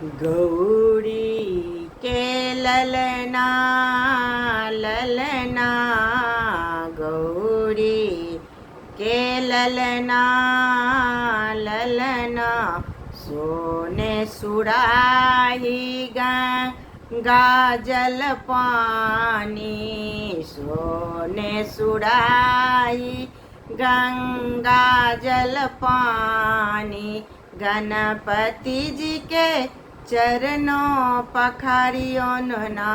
गौरी के ललना ललना, गौरी के ललना ललना, सोने सुराही गंगा जल पानी, सोने सुराही गंगा जल पानी, गणपति जी के चरणों पखारियो ना,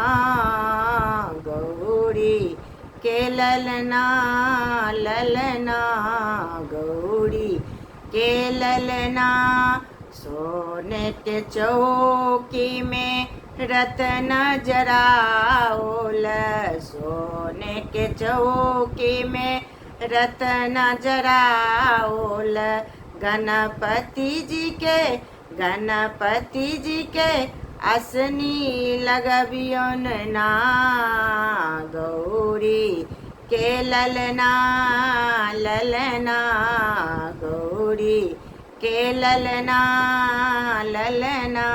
गौरी के ललना ललना, गौरी के ललना। सोने के चौकी में रत्न जराओल, सोने के चौकी में रत्न जराओल, गणपति जी के, गणपति जी के असनी लगबियौन ना, गौरी के ललना ललना, गौरी के ललना ललना।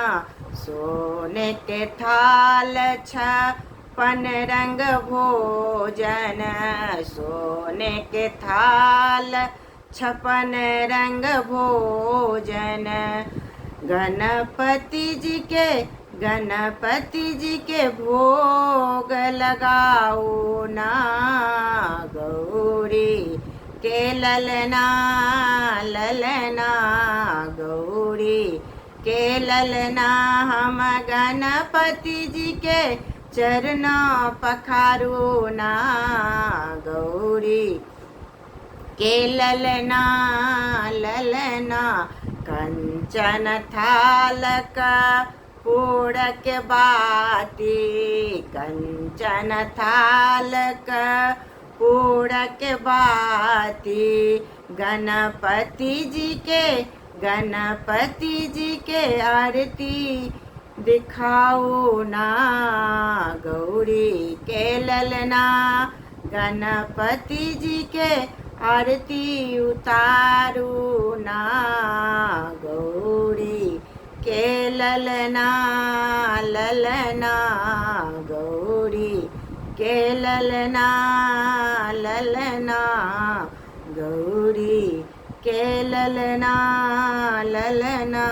सोने के थाल छपन रंग भोजन, सोने के थाल छपन रंग भोजन, गणपति जी के, गणपति जी के भोग लगाओ ना, गौरी के ललना ललना, गौरी के ललना। हम गणपति जी के चरण पखारू ना, गौरी के ललना ललना। कंचन थाल का पूड़ के बाती, कंचन थाल का पूड़ के बाती, गणपति जी के, गणपति जी के आरती दिखाओ ना, गौरी के ललना, गणपति जी के आरती उतारू ना, गौरी के ललना ललना, गौरी के ललना ललना, गौरी के ललना ललना।